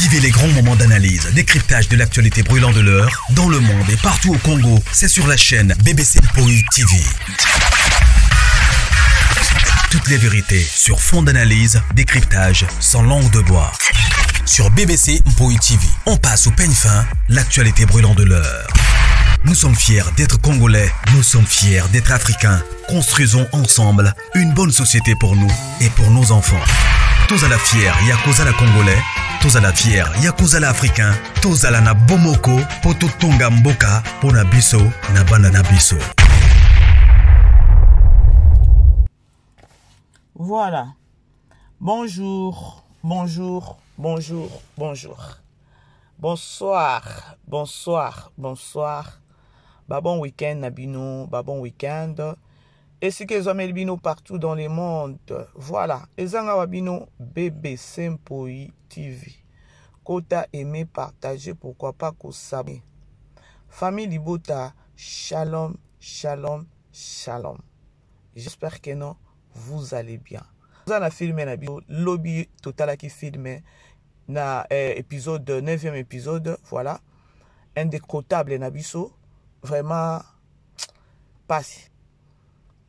Vivez les grands moments d'analyse, décryptage de l'actualité brûlante de l'heure, dans le monde et partout au Congo. C'est sur la chaîne BBC Mpoi TV. Toutes les vérités sur fond d'analyse, décryptage, sans langue de bois. Sur BBC Mpoi TV, on passe au peigne fin l'actualité brûlante de l'heure. Nous sommes fiers d'être Congolais, nous sommes fiers d'être Africains. Construisons ensemble une bonne société pour nous et pour nos enfants. Tous à la fière, Yakuza la Congolais, tous à la fière, Yakuza la Africain, tous à la na Bomoko, Poto Tonga Mboka, Pona Biso, na Banana Biso. Voilà. Bonjour, bonjour, bonjour, bonjour. Bonsoir, bonsoir, bonsoir. Ba bon week-end na bino, ba bon week-end. Esika ezwameli bino partout dans le monde. Voilà, ezanga wa bino BBC Mpoi TV. Kota aimer, partager, pourquoi pas ko s'abonner. Famille Libota, shalom, shalom, shalom. J'espère que non, vous allez bien. Vous na film na biso lobi totalaki film na eh, épisode 9e épisode, voilà. Indécrotable na biso, vraiment pasi.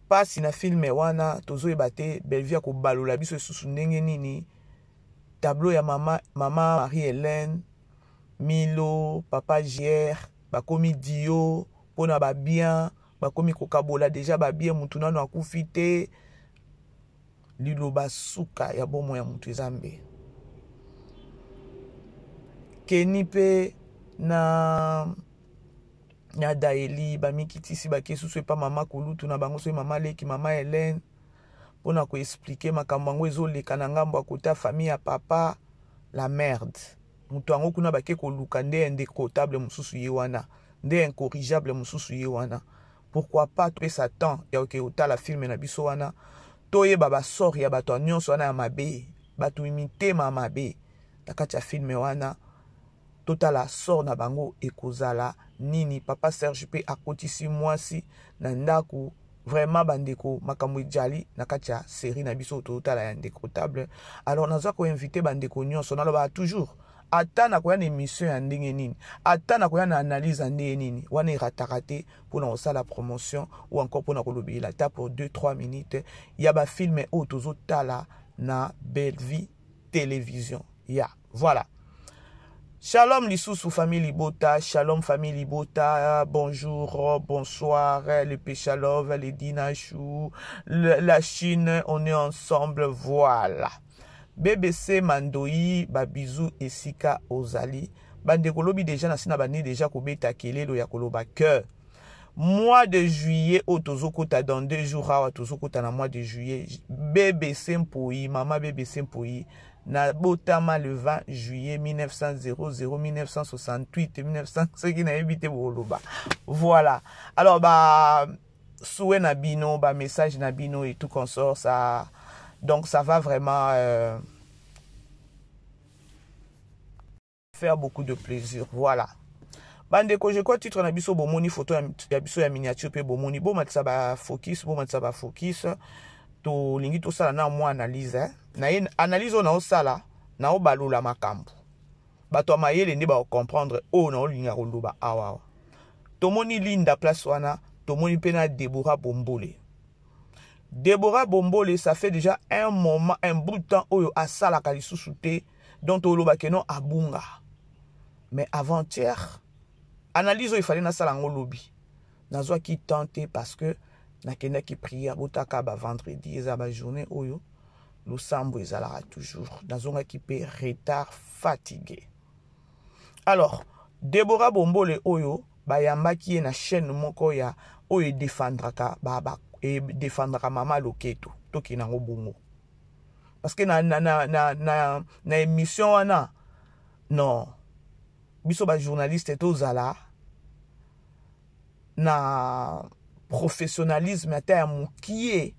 Pasi na film wana tozoyeba te Bellevue akobalola biso lisusu ndenge nini. Tableau ya mama mama Marie-Hélène, Milo, papa JR bakomi dio mpona ba bien, bakomi kokabola deja ba bien, mutu nano akufi te. Liloba suka ya bomoi ya mutu eza mbe. Kenny pe na na Daeli bamikitisi bake susu epa mama kulutu na bango, soki mama leki mama Hélène, mpona koexplike makambo yango ezoleka na ngambo ya kota famille ya papa. La merde, moto yango kuna bake koluka nde indécotable mosusu ye wana, nde incorrigeable mosusu ye wana. Pourquoi pas topesa temps ya oke kotala film na biso wana, toyeba basort ya bato ya nyonso wana ya mabe, bato mitema mabe na kati ya film wana, totala sort na bango ekozala nini. Papa Serge pe akotisi mwasi na ndako. Vraiment bandeko, makambo ejali na kati ya série na biso totala ya indécrotable. Alors naza koinvite bandeko nyonso, nalobaka toujours, ata nakoya na émission ya ndenge nini, ata nakoya na analyse ya ndenge nini, wana erataka te mpona kosala promotion ou encore mpona kolobela ata pour 2-3 minutes ya bafilme oyo tozotala na Bellevue Télévision. Ya, voilà. Shalom lisusu famille Libota, shalom famille Libota, bonjour, bonsoir, le Péchalov, les Dinachou, la Chine, on est ensemble, voilà. BBC Mandoi, ba bisous esika ozali. Bandeko lobi déjà na sina bandi déjà kobeta kelelo ya koloba cœur. Mois de juillet oyo tozokota dans 2 jours awa tozokota na mois de juillet. BBC Mpoi, mama BBC Mpoi, na botama le 20 juillet 1900, 1968, 1900, soki nayebi te boloba. Voilà. Alors ba souhait na bino, ba message na bino et tout consort, ça, donc ça va vraiment faire beaucoup de plaisir. Voilà. Bandeko, je crois titre na biso bomoni photo ya biso ya miniature pe bomoni, bomatisa ba focus, bomatisa ba focus. To lingi to sala na mwa analyse, hein. Na ye analyse na osala na obalola makambo. Bato ya mayele nde ba comprendre oyo na olinga koloba awa. Tomoni Linda place wana, tomoni pe na Deborah Bombole. Deborah Bombole, ça fait déjà un moment, un bout de temps oyo asalaka lisusu te, donc toloba ke non abunga. Mais avant-hier, analyse oyo il fallait nasala yango lobi. Nazwaki temps te parce que nakendaki prière botaka ba vendredi, eza ba journée oyo losambo ezalaka toujours. Nazongaki pe retard, fatigué. Alors, Deborah Bombole oyo bayambaki ye na chaîne moko ya oyo edefendraka ba, ba, edefendraka mama Loketo, tokende yango bongo. Parce que na, na, na, na, na, na émission wana, non, biso ba journaliste tozala na professionnalisme ata ya mokie.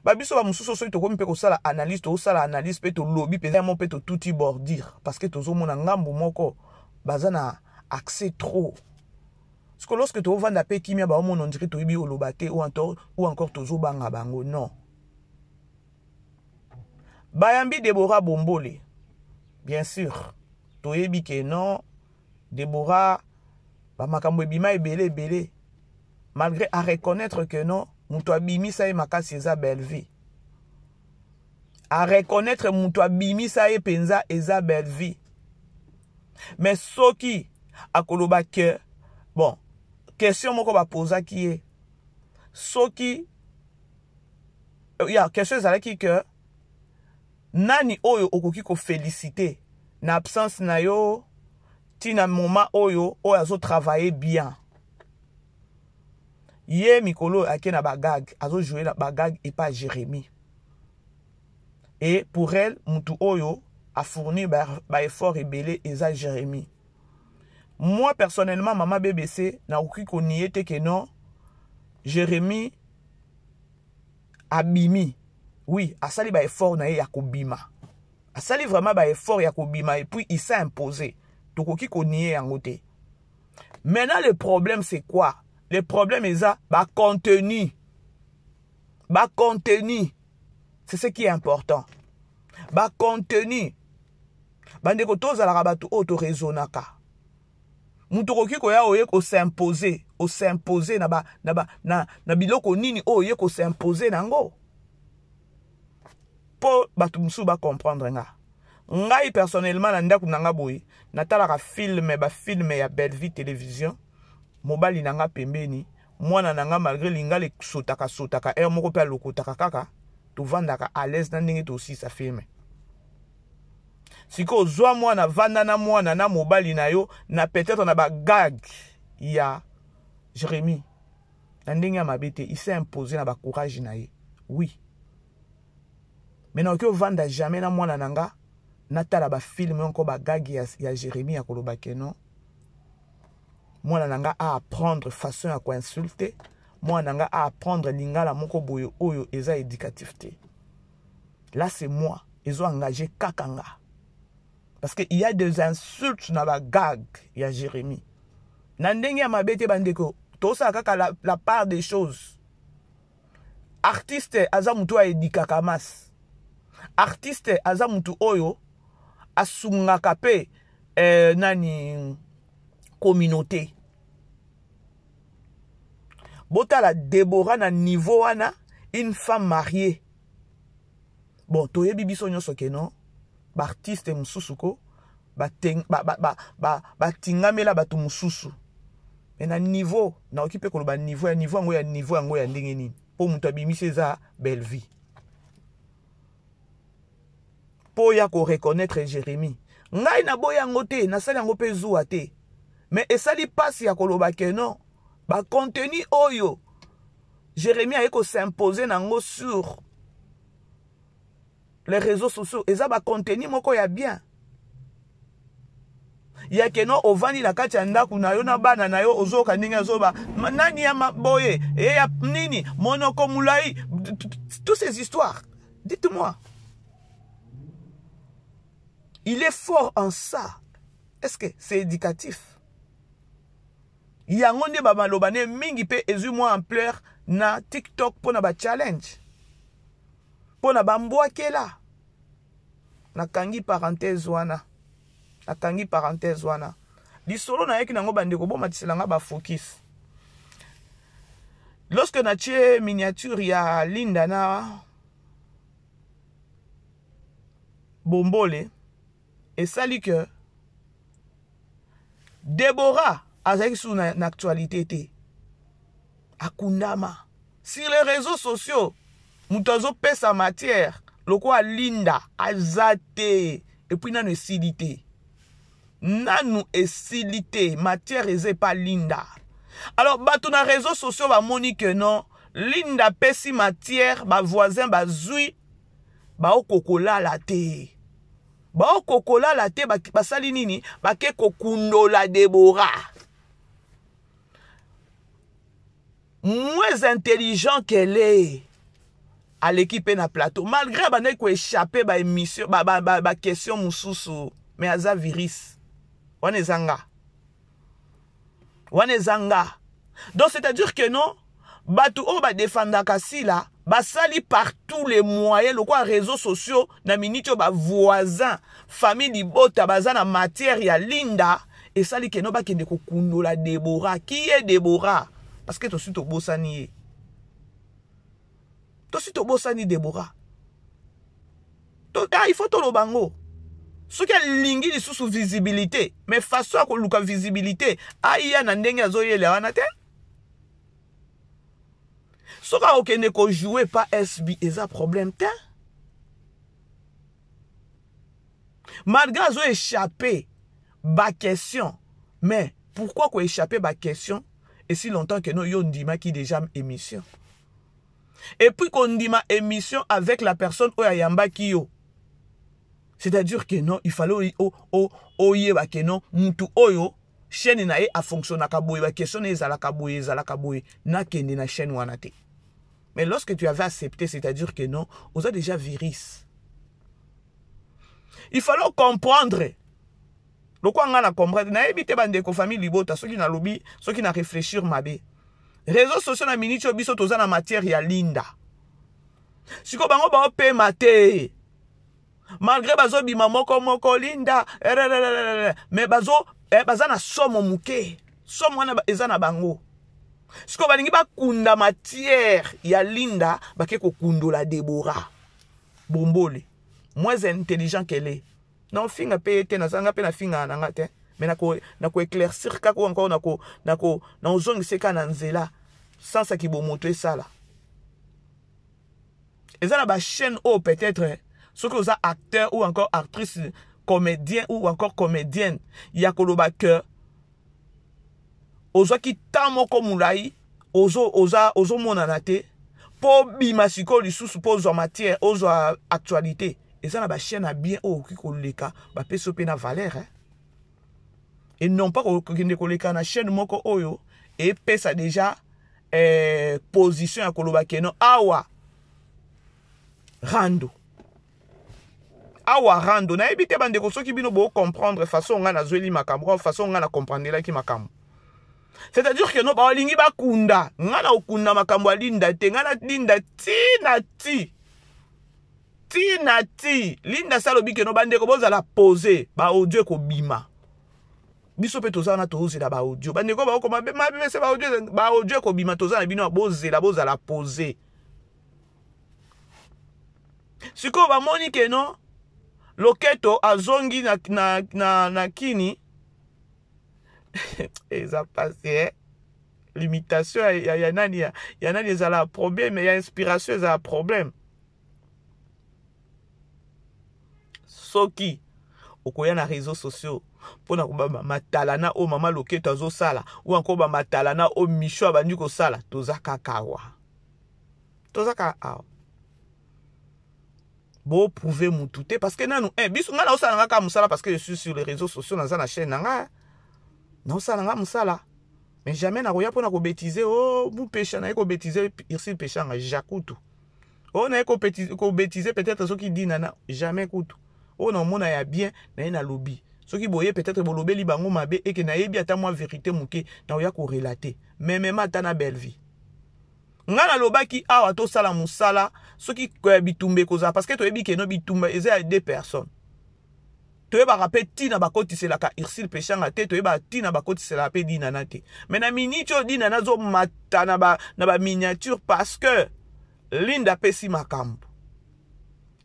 Ba biso ba mosusu soki tokomi mpe kosala analyse, tozosala analyse mpe tolobi mpenza mo mpe totuti bordure parce que tozomona ngambu moko baza na accès trop. Parce que lorsque tovanda mpe kimia, baomona on dirait toyebi oloba te ou encore, ou encore tozobanga bango. Non. Bayambi Deborah Bombole. Bien sûr, toyebi ke non, Deborah, bamakambo ebima ebele ebele, malgré à reconnaître que non, moto abimisa ye makasi eza Bellevue. À reconnaître moto abimisa ye mpenza eza Bellevue. Mais soki akoloba ke, bon, question moko bapozaki ye, soki ya question ezalaki ke nani oyo okoki koféliciter na absence na yo ntina moment oyo oyo azotravaille bien. Ye mikolo oyo ake na bagag, azojoue na bagag epa Jérémie, et pour elle, mutu oyo afournir baeffort ba ebele eza Jérémie. Moi personnellement, mama BBC, nakoki konier te ke non, Jérémie abimi. Oui, asali baeffort na ye ya kobima, asali vraiment baeffort ya kobima, et puis il s'est imposé. Tokoki konier yango te. Maintenant, le problème, c'est quoi? Le problème eza bacontenu. Bacontenu, c'est ce qui est important. Bacontenu, bandeko, tozalaka bato oyo toraisonnaka. Moto okoki koya, oye kos'impose, os'impose na, ba, na, ba, na, na biloko nini oyo oye kos'impose nango mpo bato mosusu bacomprendre nga. Ngai personnellement, na ndako na nga boye, natalaka film, bafilm ya Bellevue Télévision, mobali na nga pembeni, mwana na nga, malgré lingala esotaka sotaka heure moko mpe alokotaka kaka, tovandaka à l'aise na ndenge tosisa film. Sikoyo ozwa mwana, vanda na mwana na mobali na yo, na peut-être na bagag ya Jérémie, na ndenge ya mabe te, il s'est imposé na bacourage na ye, oui, mais nakoki ovanda jamais na mwana na nga, natala bafilm encore bagag ya Jérémie, ya koloba ke non, mwana na nga aapprendre façon ya koinsulte, mwana na nga aapprendre lingala moko boye oyo eza éducatif te. Là, c'est moi, ezo engagé kaka nga, parce que il y a des insultes na bagag ya Jérémie. Na ndenge ya mabe te, bandeko, tosala kaka la part des choses. Artiste aza motu oyo aéduquaka masse. Artiste aza motu oyo asungaka mpe nani, communauté. Botala Debora na niveau wana, une femme mariée. Bon, toyebi biso nyonso ke non, baartiste mosusu ko batingamela bato mosusu, mais na niveau, nakoki mpe koloba niveau ya niveau yango, ya niveau yango ya ndenge nini, mpo moto abimisi eza Bellevue. Mpo ya koreconnaître Jérémie, ngai naboyi yango te, nasali yango mpe zuwa te, mais esali mpasi ya koloba ke non, bacontenu oyo Jérémie aye kos'impose nango sur les réseaux sociaux eza bacontenu moko ya bien, ya ke non, ovandi na kati ya ndako na yo na bana na yo, ozoyoka ndenge azoba nani ya boye e ya nini, monoko molai, toutes ces histoires. Dites-moi, il est fort en ça. Est-ce que c'est éducatif? Yango nde bamaloba ne mingi mpe ezwi mwa ampleur na TikTok mpo na bachallenge, mpo na bambwakela. Nakangi parenthèse wana, nakangi parenthèse wana. Lisolo nayaki nango, bandeko, bomatisela nga bafocus. Lorsque natie miniature ya Linda na Bombole, esali ke Debora azalaki susu na actualité te, akundama sur les réseaux sociaux. Moto azopesa matière lokola Linda aza te. Et puis nanu esili te, nanu esili te, matière eza epa Linda. Alors bato na réseaux sociaux bamoni ke non, Linda apesi matière, bavoisin bazwi, baokokolala te, baokokolala te. Basali nini? Bake kokundola Debora. Moins intelligent qu'elle est, aleki mpe na plateau, malgré abandaki koéchappe baémission, baquestion mosusu, mais aza virus wana, eza nga wana, eza nga. Donc c'est à dire que non, Bato oyo badefandaka Sila basali par tous les moyens lokola réseaux sociaux na miniti oyo bavoisin famille libota baza na matière ya Linda, esali keno bakende kokundola Debora. Qui est Debora? Parce que tosi tobosani ye, tosi tobosani Debora. Ah, il faut toloba ngo. Soki alingi lisusu visibilité, mais façon ya koluka visibilité, aya na ndenge azoyela wana te. Soki akokende kojouer pa SB, eza problème te, malgré azo échapper baquestion. Mais pourquoi koéchapper baquestion et si longtemps que no yo ndimaki déjà émission? Et puis kondima émission avec la personne oyo ayambaki yo, c'est-à-dire que non, il fallait oyeba que non, mutu oyo, chaîne na ye afonctionnaka boye, baquestion na ye ezalaka boye, ezalaka boye, nakende na chaîne wana te. Mais lorsque tu avais accepté, c'est-à-dire que non, oza déjà virus. Il fallait comprendre lokwa nga na comprendre. Nayebi te, bandeko famille libota, soki nalobi, soki na réfléchir mabe. Réseaux sociaux na miniti oyo, biso toza na matière ya Linda. Sikoyo bango baopema te, malgré bazobima moko moko Linda, mais bazo baza na somo moke. Somo wana eza na bango. Sikoyo balingi bakunda matière ya Linda, bake kokundola Debora Bombole, moins intelligent qu'elle est. Na ofinga mpe ye te, nazanga mpe nafingaka na nga te, mais nako éclaircir kaka oyo encore nakozongisa kaka na nzela sansaki bomoto esala. Eza na bachaîne oyo, peut-être soki oza acteur ou encore actrice, comédien ou encore comédienne, ya koloba que ozwaki temps moko molai ozomonana te, mpo obima sikoyo lisusu mpo ozwa matière, ozwa actualité, eza na bachaîne ya bien oyo okoki koleka, bapesi yo mpe na valeur, eh? Et non pas kokende koleka na chaîne moko oyo epesa déjà position ya koloba keno awa rando, awa rando. Nayebi te, bandeko, soki bino bocomprendre façon ngai nazweli makambo, façon ngai na comprendelaki makambo. C'est-à-dire que no, balingi bakunda ngai na kokunda makambo ya Linda te. Ngai na Linda ti na ti, ti na ti. Linda si alobi keno bandeko bozala pose, baaudio ekobima. Biso mpe toza wana, tozela baaudio. Bandeko bakokoma mabese, baaudio, baaudio ekobima. Toza na bino, bozela, bozala pose. Sikoyo bamoni keno loketo azongi na kini, eza pasi, eh? Limitation ya nani, ya nani ezala problème, ya inspiration ezala problème. Soki okoya na réseaux sociaux mpona matalana oyo mama loketo azosala ou encore bamatalana oyo Misho abandi kosala, toza kaka awa, toza kaka awa. Boprouve mutu te, parce que nanu biso, ngai naosala nga kaka mosala, parce que je suis sur les réseaux sociaux, naza na chaîne na ngai, naosala nga mosala, mais jamais nakoya mpona kobêtiser o oh, mupesha naye kobêtiser Ursile Peshanga jakutu oyo naye kobêtiser peut-être soki dinana, jamais kutu. Oyo naomona ya bien naye nalobi. Soki boye peut-être bolobeli bango mabe, eke nayebi ata mwa vérité moke, naoya korelater memema ata na Bellevie. Ngai nalobaki awa, tosala mosala. Soki bitumba ekozala, parce que toyebi keno bitumba eza ya deux personnes, toyebaka mpe ntina bakotiselaka Ursile Peshanga te, toyebaka ntina bakotiselaka mpe Dinana te. Mais na miniti oyo Dinana azomata na baminiature, parce que Linda apesi makambo,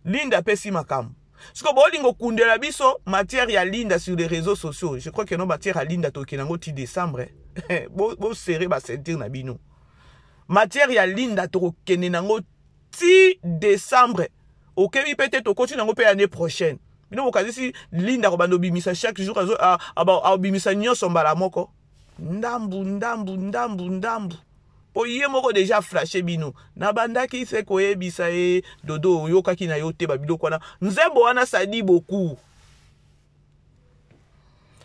Linda apesi makambo. Sikoyo bolingo okundela biso matière ya Linda sur les réseaux sociaux. Je crois que no, matière ya Linda tokende yango ti décembre. Boserrer baceintures na bino. Matière ya Linda tokokende nango ti décembre. Okebi mpe te, tokoti nango mpe année prochaine. Bino bokanisi Linda kobanda obimisa chaque jour, abimisa nyonso mbala moko, ndambu ndambu ndambu ndambu, mpo ye moko déjà flashe bino. Nabandaki se koyebisa ye dodo, oyokaki na yo te babiloko wana, nzembo wana sadi beaucoup.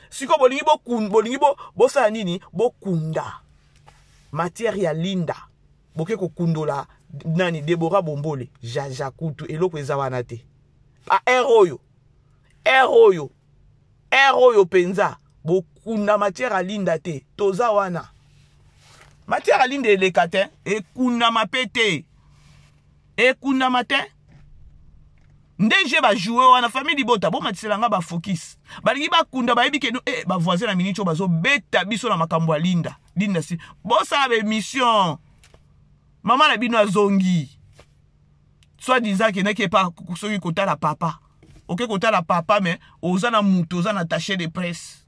Sikoyo bolingi bolingi bosala nini? Bokunda matière ya Linda, boke kokundola nani? Debora Bombole jaja kutu eloko eza wana te. Ba aire oyo, aire oyo, aire oyo mpenza, bokunda matière ya Linda te. Toza wana. Matière ya Linda eleka te, ekundama pe te. Ekundama te. Nde je ba jouer wana famille libota bomatisela nga ba focus. Balingi bakunda bayebi ke eh, ba voisin na minute oyo bazobeta biso na makambo ya Linda. Linda si bosala ba émission. Mama na bino azongi. Soit disant akendaki epa soki kotala papa. Oke kotala papa mais oza na mutu oza na attaché de presse.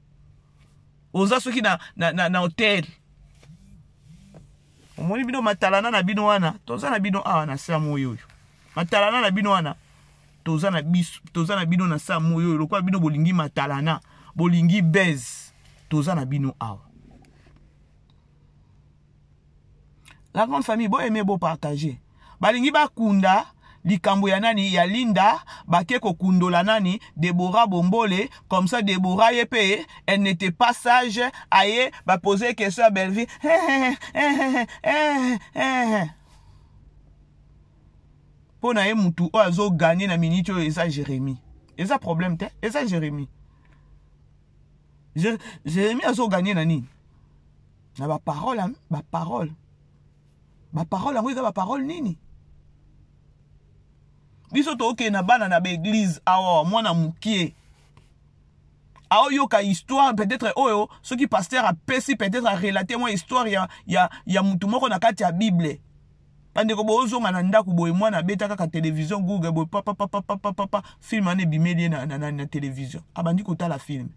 Oza soki na, na, na, na hotel. Omoni bino matalana na bino wana, toza na bino awa na se moyi oyo. Matalana na bino wana, toza na biso, toza na bino na se moyi oyo, lokola bino bolingi matalana, bolingi buzz, toza na bino awa. La grande famille, bo aimer, bo partager. Balingi bakunda likambo ya nani ya Linda, bake kokundola nani Deborah Bombole, comme ça Deborah ye pe elle n'était pas sage, aye ba poser question à Bellevue. Mpo na ye mutu oyo azo gagner na minute oyo eza Jérémie. Eza problème te, eza Jérémie. Jérémie azo gagner na nini? Na ba parole, ba parole. Ba parole yango eza ba parole nini? Biso tokende na bana na ba église awa mwana mukie. Aoyoka histoire peut-être oyo soki pasteur apesi peut-être a relater moi histoire ya ya ya mutu moko na kati ya Bible. Bandeko bozonga na ndako boye mwana abeta kaka télévision Google boye papa papa papa papa film wana ebimeli ye na, na, na, na télévision. Abandi kotala film.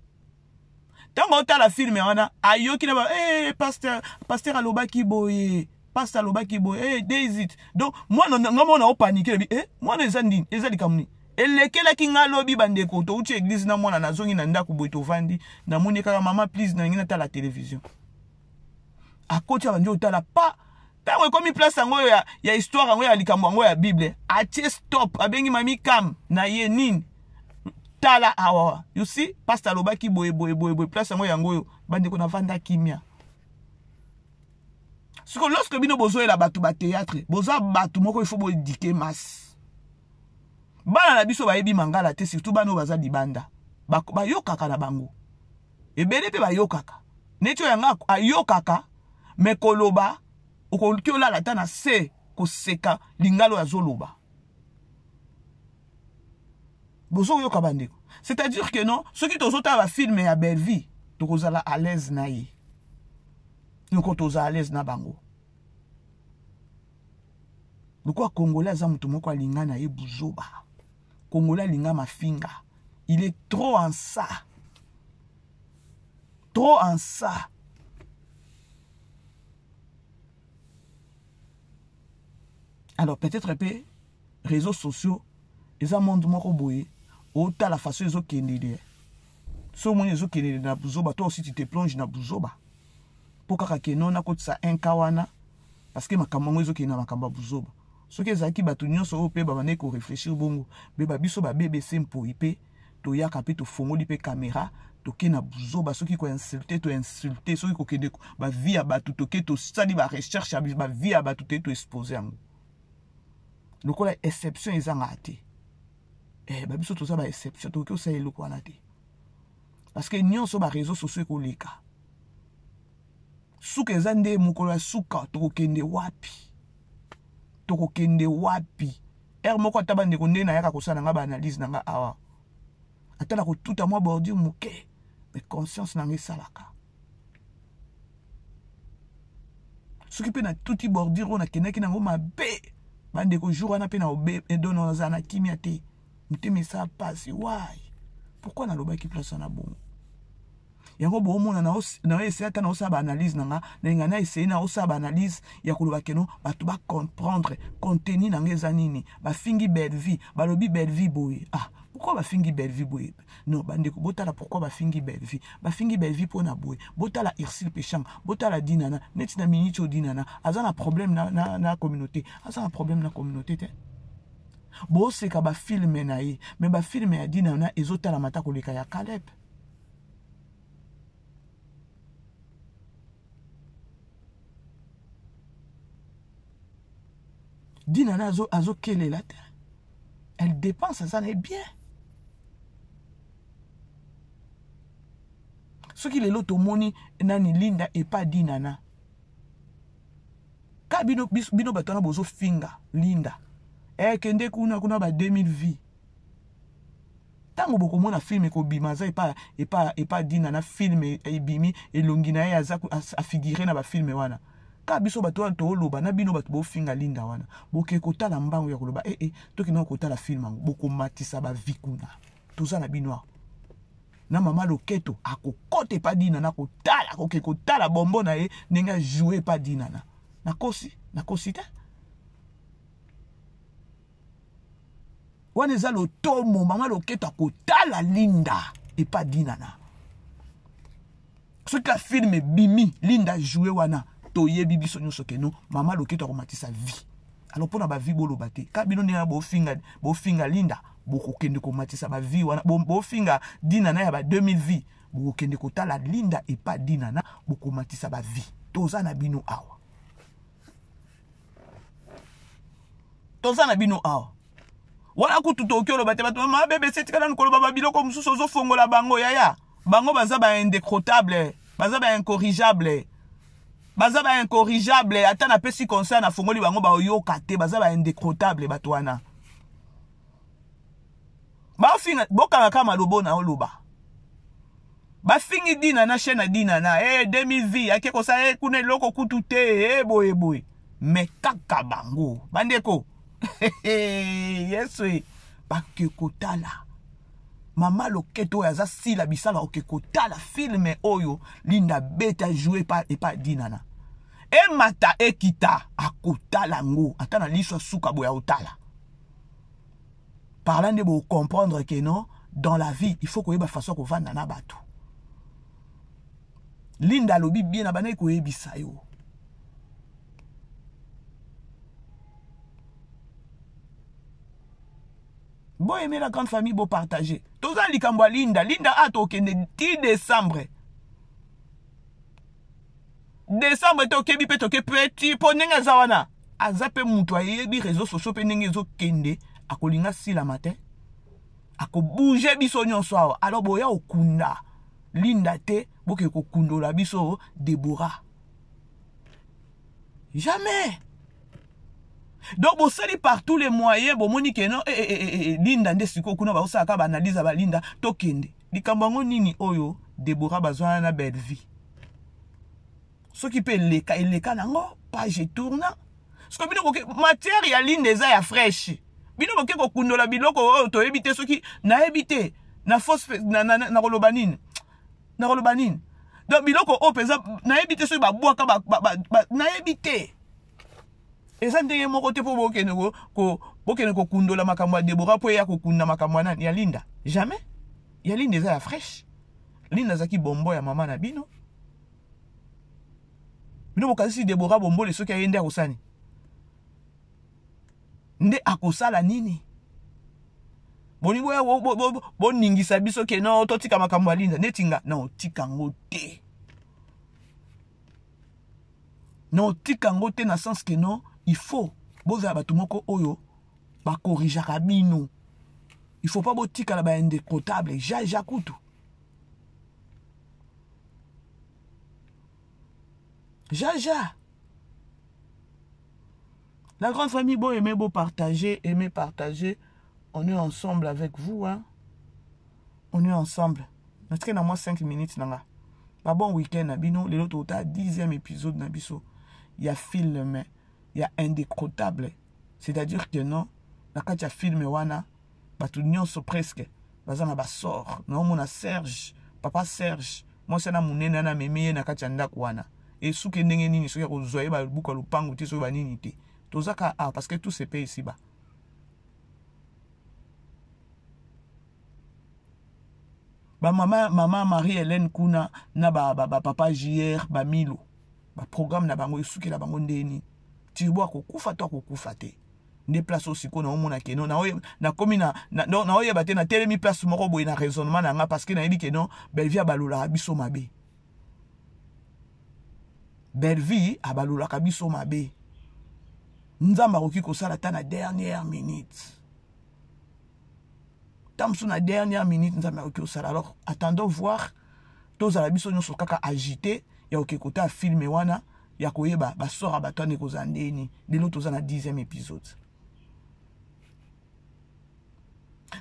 Tango otala film wana ayoki na ba eh pasteur pasteur alobaki boye pasteur alobaki boye eh days it donc mwana nga mwana o paniquer bi eh mwana eza nini eza likambo nini elekelaki nga lobi bandeko touti église na mwana nazongi na ndako boye tovandi namoni kaka mama please nalingi natala télévision akoti abandi otala pa ntango ekomi place yango ya, ya histoire yango ya likambo yango ya bible atie stop abengi mami kam na ye nini tala awa you see pastor alobaki boye boye boye boye place yango yango oyo bandeko navanda kimia siko lorsque bino bozoyela bato ba théâtre boza bato moko il faut boedike masse bana na biso bayebi mangala te surtout bana oyo baza libanda bayokaka na bango ebele mpe bayokaka neti oyo yanga ayokaka me koloba okoki olala ata na se koseka lingala oyo azoloba bozoyoka bandeko c'est-à-dire que non soki tozotala bafilme ya Bellevue tokozala à l'aise na ye noko tozala à l'aise na bango lokola congolais aza moto moko alinga na ye buzoba congolais alinga mafinga il est trop en ça trop en ça alors peut-être pe réseaux sociaux eza monde moko boye otala façon ezokendele so omoni ezokendele na buzoba toi aussi tu te plonges na buzoba mpo kaka ke non nakotisa un cas wana parce que makambo yango ezokende na makambo ya buzoba soki ezalaki bato nyonso oyo mpe babandaki koreflechir bongo mpe babiso ba BBC mpoi mpe toyaka mpe tofongoli mpe kamera toke na buzoba soki koinsulte toinsulte soki kokende bavie ya bato toke tosali barecherche ya bavie ya bato te toexpose yango lokola exception ezangaka te eh, babiso toza ba exception tokoki osala eloko wana te parce que nyonso ba réseaux sociaux ekoleka suka eza nde mokolo ya suka tokokende wapi tokokende wapi heure moko ata bandeko nde nayaka kosala na nga baanalyse na nga awa ata na kotuta mwa bordure moke mais conscience na nga esalaka soki mpe natuti bordure oyo nakendaki nango mabe bandeko jour wana mpe na obedono nazala na kimia te motema esala mpasi wai pourquoi nalobaki place wana bongo yango boomona na essaye ata naosala baanalyse na nga nalinga na essaye naosala baanalyse ya koloba keno bato bacomprendre contenu na nga eza nini bafingi Bellevue balobi Bellevue boye ah pourquoi bafingi Bellevue boye non bandeko botala pourquoi bafingi Bellevue bafingi Bellevue mpona boye botala Ursule Peshanga botala Dinana neti na minute oyo Dinana aza na problème na, na, na communauté aza na problème na communauté te boseka bafilme na ye me bafilme ya Dinana ezotalama ata koleka ya Caleb Dinana azokelela te elle dépense aza na ye bien soki lelo tomoni nani Linda epa Dinana Ka bino, bino bato wana bozofinga Linda. Eh, kende kuna kuna ba 2000 vie. Ntango bokomona film ekobima aza epa epa epa Dina na film ebimi elongi na ye aza afigure na ba film wana. Ka biso bato wana tooloba na bino bato bofinga Linda wana. Boke kotala mbangu ya koloba eh eh tokende kotala film yango bokomatisa ba vie kuna. Toza na bino awa. Na mama Loketo akokota epa Dina na kotala akoke kotala bombo na ye ndenge ajoue epa Dina na. Nakosi, nakosi te. Wana eza lotomo mama Loketo akotala Linda epa Dinana. Soki ka film ebimi Linda joue wana toyebi biso nyonso ke non mama Loketo akomatisa vie. Alors pona ba vie boloba te. Ka bino ndenge bofinga bofinga Linda bokokende komatisa ba vie wana bofinga Dinana ya ba 2000 vie bokokende kotala Linda epa Dinana bokomatisa ba vie. Toza na bino awa. Toza na bino awa. Wana kutu tokoki oloba te bato mama BBC tika nanu koloba ba biloko mosusu ozofongola bango yaya. Bango baza ba indécrottable, baza ba incorrigeable. Baza ba incorrigeable ata na pesi conseil na fongoli bango ba oyoka te baza ba indécrottable bato wana. Bafinga bokanga kaka malobo na oloba. Bafingi Dina na chaîne ya Dina na eh 2000 vie ake kosala eh, kuna eloko kutu te eh boye boye. Mais kaka bango bandeko. Yesu bake kotala mama Loketo oyo aza sila bisala oke kotala film oyo Linda beta jouer pa epa Dinana. Emata ekita akotala ngo ata na liso asuka boya otala. Par là nde bo comprendre que non dans la vie il faut koyeba façon kovanda na bato. Linda alobi bien na bandaki koyebisa yo. Bo aimer la grande famille, bo partager. Toza likambo ya Linda. Linda a tokende 10 décembre. Décembre tokebi pe toke petit po ndenge aza wana. Aza pe mutu ayebi réseaux sociaux pe ndenge ezokende akolinga sila matin. Akobouger biso nyonso awa. Alors boya okunda Linda te boke kokundola biso Deborah. Jamais. Donc bosali par tous les moyens bomoni ke non eh, eh, eh, eh, Linda nde sikoyo kuna baosalaka ba analyse ya ba Linda tokende likambo yango nini oyo Deborah bazwana na Bellevue soki mpe eleka eleka nango page etourna soki bino boke matière ya Linda eza ya fraîche bino boke kokundola biloko oyo toyebi te soki nayebi te na fausse na koloba nini nakoloba nini donc biloko oyo mpenza nayebi te soki babwaka nayebi te eza ndenge moko te mpo bokende bokende kokundola makambo ya Deborah mpo eya kokunda makambo ya nani ya Linda jamais ya Linda eza ya fraîche Linda azalaki bombo ya mama na bino bino bokanisi Deborah bombole soki aye nde akosani nde akosala nini bolingi boya boningisa biso ke no totika makambo ya Linda neti nga na otika yango te na otika yango te na sens ke non il faut bozala bato moko oyo bakorigaka bino il faut pas botikala ba indécrottable jaja kutu jaja. La grande famille, bon, aimez, beau partager, aimez, partager. On est ensemble avec vous, hein. On est ensemble. Natike na moi 5 minutes nanga. Ba bon week-end na bino, lelo tota 10e épisode na biso. Il y a film, il y a indécrottable. C'est-à-dire que non, na kati ya film wana, bato nyonso presque baza na ba sort. Na omona Serge, papa Serge, mwasi na munene na memi ye na kati ya ndako wana. Et soki ndenge nini soki akozwa ye babuka lopango te soki banini te. Tozaka ah parce que tout se paye ici bas. Ba mama mama Marie-Hélène kuna na ba, ba, ba papa JR ba Milo ba programme na bango esukela bango ndeni Turbo akokufa to akokufa te nde place oyo sikoyo naomona ke non nakomi naoyeba te natelemi place moko boye na raisonnement na nga parce que nayebi ke non Bellevue abalolaka biso mabe Bellevue abalolaka biso mabe Nzambe akoki kosala ata na dernière minute ta mosusu na dernière minute Nzambe akoki kosala alors attendons voir tozala biso nyonso kaka agité ya koke kota filme wana. ya koyeba basort ya bato wana ekozala ndeni. Lelo toza na 10e épisode.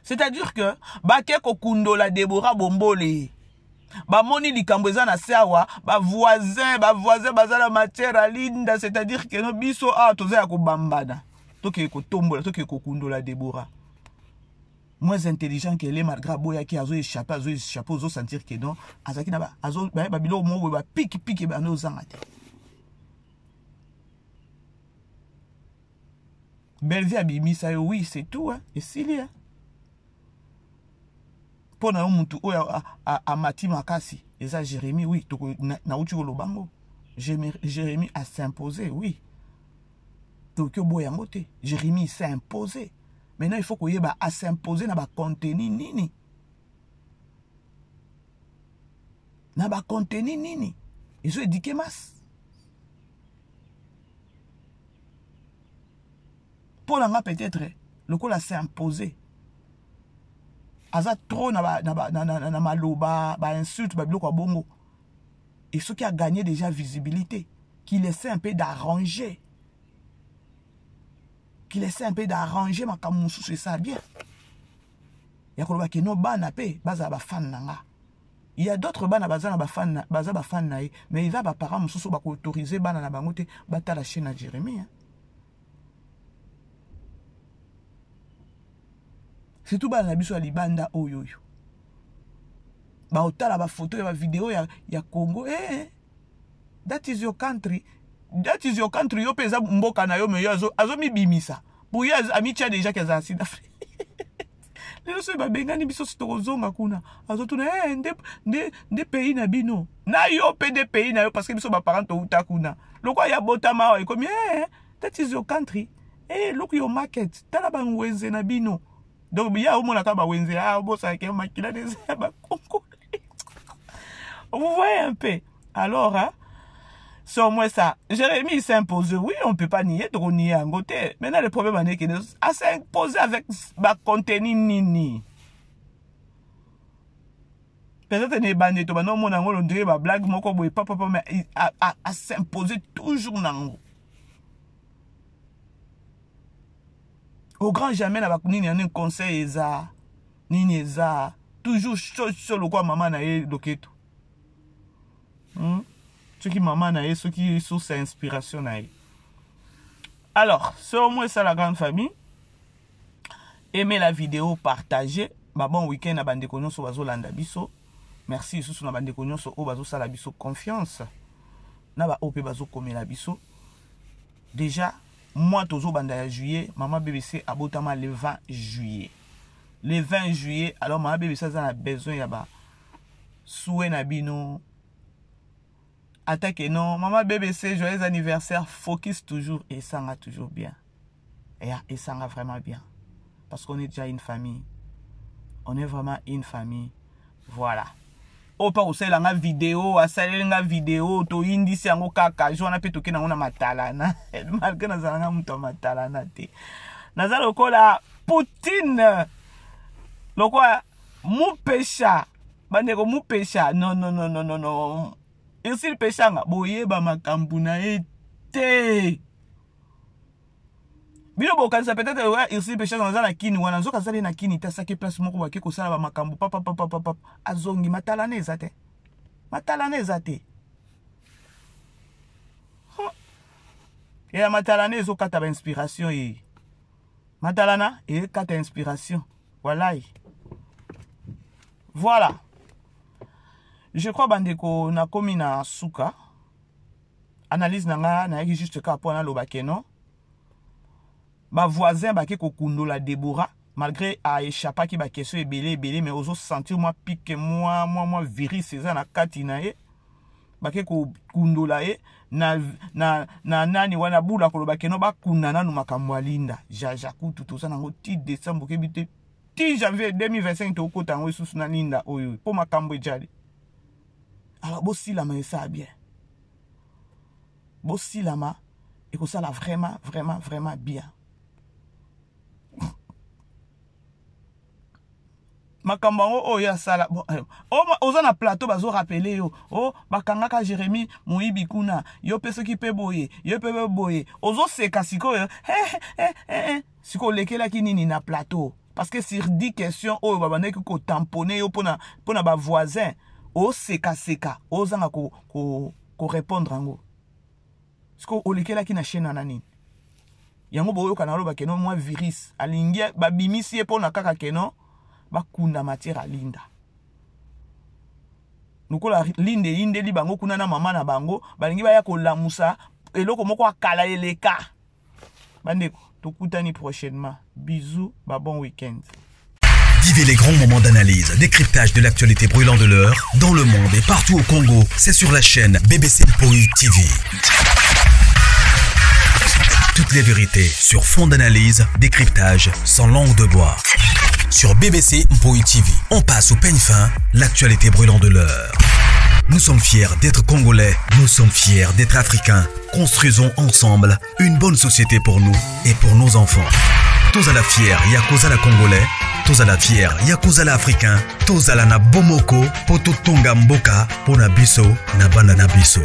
C'est-à-dire que bake kokundola Deborah Bombole, bamoni likambo eza na se awa, bavoisin bavoisin baza na matière ya Linda. C'est-à-dire que no biso awa toza ya kobambana, tokee kotombola, tokee kokundola Deborah. Moins intelligent qu'elle est, malgré aboyaki, azo échappe, azo échappe. Ozo sentir que non, azalaki na azo bayeba biloko moko boye, bapiki piki bando ozanga te. Bellevue abimisa yo, oui, c'est tout, hein. Esili, hein. Mpo na yo mutu oyo amati makasi eza Jérémie. Oui, nauti koloba ngo, Jérémie a s'imposé, oui, tokoki oboya yango te. Jérémie s'est imposé. Maintenant il faut koyeba a s'imposer na bacontenu nini, na bacontenu nini ezo éduquer masse. Mpo na nga, peut-être lokola s'imposer, aza trop na, ba, na, ba, na, na, na maloba, bainsulte, babiloko ya bongo. Et soki a gagné déjà visibilité, qu'il essaie un peu d'arranger, qu'il essaie un peu d'arranger makambo mosusu. Esala bien ya koloba que no bana mpe bazala bafan na nga. Il y a d'autres bana baza na bafan, baza bafan na ye, mais eza baparent mosusu bakoautoriser bana na bango te batala chaîne na Jérémie, hein. Surtout bana na biso ya libanda oyo oyo baotala bafoto ya bavideo ya Congo. Eh, that is your country, that is your country. Yo mpe eza mboka na yo, mais yo azomibimisa pour ye, amitia déjà que azala Sud Afrique. Lelo soki babengani biso, si tokozonga kuna, azotuna: eh, nde pays na bino na yo mpe nde pays na yo? Parce que biso baparent touta kuna, lokwa ya botama awa, ekomi: eh, that is your country. Eh, look your market, tala bawenze na bino. Donc ya omonaka bawenze, ah, obosanaka makila eza ya bakongolais. Vous voyez un peu? Alors, hein, c'est au moins ça. Jérémie s'impose. Oui, on ne peut pas nier, trop nier un côté. Maintenant, le problème est qu'il a s'imposé avec ba contenu nini. Peut-être ne bande to bano mona ngolo ndire ba blague moko boye papa papa, mais a s'imposer toujours nango. Au grand jamais na ba nini yani conseil eza nini, eza toujours chaud chaud lokwa mama na ye loketo. Soki mama na ye, soki source ya inspiration na ye. Alors, c'est au moins ça, la grande famille. Aimez la vidéo, partagez. Ba bon week-end na bandeko nyonso bazolanda biso. Merci lisusu na bandeko nyonso oyo bazosala biso confiance, na baoyo mpe bazokomela biso. Déjà moi tozobanda ya juillet. Mama BBC abotama le 20 juillet, le 20 juillet. Alors mama BBC aza na besoin ya ba souhait na bino. Attaque non, mama BBC, joyeux anniversaire. Focus toujours et ça va toujours bien et ça va vraiment bien parce qu'on est déjà une famille, on est vraiment une famille. Voilà. Oyo mpa kosalela nga video, asaleli nga video, toyindisi yango kaka jo wana mpe tokende yango na matalana. Malgré nazala nga moto ya matalana te, naza lokola Poutine, lokola Mupesha. Bandeko, Mupesha, non, non, non, non, non, non, Ursile Peshanga, boyeba makambo na ye te. Bino bokanisa peut-être oya Ursile Peshanga aza na Kini wana, nzoka azali na Kini te. Asaki place moko, bake kosala bamakambo papapapapapa, azongi. Matalana eza te, matalana eza te. Ya matalana ezokata bainspiration ye, matalana ekata inspiration, walai. Voilà, je crois, bandeko, nakomi na suka analyse na nga. Nayaki juste kaka mpo naloba que non, bavoisin bake kokundola Debora, malgré aéchappaki baquestion ebele ebele, mais ozosentir mwa pique, mwa virus eza na kati na ye. Bake kokundola ye na nani wana bula koloba que non, bakunda nanu makambo ya Linda jaja. Kutu toza nango ti décembre, okebi te, ti janvier 2025 tokota yango lisusu na Linda oyo mpo makambo ejali. Alors bosilama, esala bien, bosilama, ekosala vraiment, vraiment, vraiment bien. Makambo yango oyo asala bon, eh, oza na plateau, bazorappeler yo o oh, bakangaka Jérémi moyibi kuna, yo mpe soki mpe boye, yo mpe mpe boye, ozoseka sikoyo. Eh, eh, eh, eh. Sikoyo olekelaki nini na plateau? Parce que sur 10 questions oyo babandaki kotamponner yo mpona bavoisin, osekaseka, ozanga korépondre ko, ko yango. Sikoyo olekelaki na chaîne wana nini? Yango boyoka na aloba que non, mwa virus alingi babimisi ye mpona kaka que non, bakunda matière alinda lokola linde eyindeli bango kuna na mama na bango, balingi baya kolamusa eloko moko akala eleka. Bandeko, tokutani prochainement. Bisous, ba bon week-end. Vivez les grands moments d'analyse, décryptage de l'actualité brûlante de l'heure, dans le monde et partout au Congo. C'est sur la chaîne BBC Mpoi TV. Toutes les vérités sur fond d'analyse, décryptage, sans langue de bois. Sur BBC Mpoi TV, on passe au peigne fin l'actualité brûlante de l'heure. Nous sommes fiers d'être Congolais, nous sommes fiers d'être Africains. Construisons ensemble une bonne société pour nous et pour nos enfants. Tozala fier ya kozala Congolais, tozala fier ya kozala Africain, tozala na bomoko po totonga mboka mpo na biso na bana na biso.